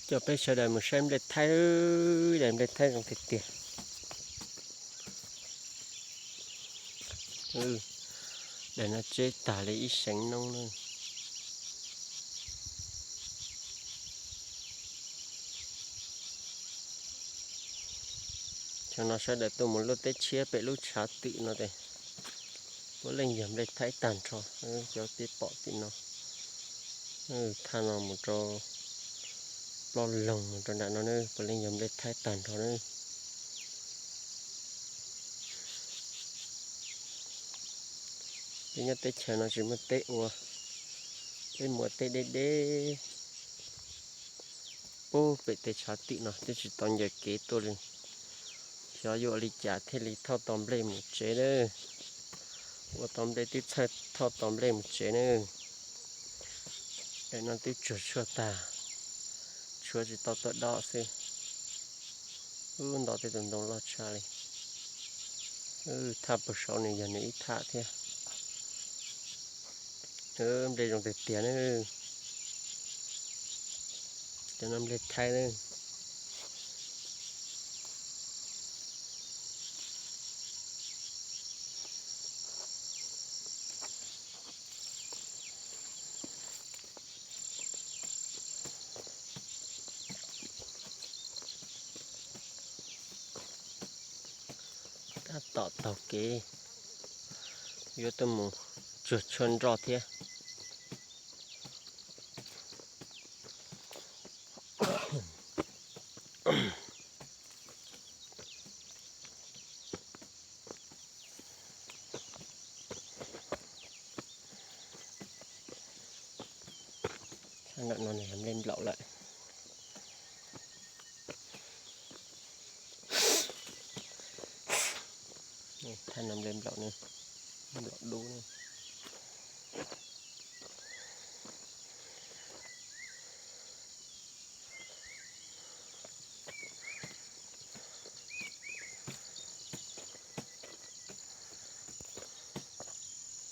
Coj peb sawv daws mus saib nplej thaib, daim nplej thaib zoo tiag tiag. Daim no tseb tag li ib seev noob na. Xyoo no sawv daws tuaj mus luaj teb tshiab pem lub tshav twm no tes puav leej yog nplej thaib tag nrho. Cov peb pom tim no, thaj no mus rau ploj loog mus rau nram no na, puav leej yog nplej thaib tag nrho na. Peb nyob teb chaws no tsis muaj teb ua, peb mus ua teb deb deb. Pub pem tej tshav twm no twb tsis tau ncaws kev tuaj li. Xyov yuav ua li cas thiaj li thauj tau nplej mus tsev na. Ua tau nplej twb txhawj thauj tau nplej mus tsev na. Daim no twb tsuag tshuaj tag, tshuav tsis tau tuaj dob xwb. Ub, nto tej tus ntoo loj tshaj li. Thaj puag saud nws yog nws ib thaj thiab. Nplej zoo tiag tiag na. Cov no nplej thaib na. Tab tom taug kev yuav tuaj mus tsuag tshuaj nroj thiab. Thaj no nws yog nplej nplaum lawm. Thaj no nplej nplaum ne, nplaum dub ne.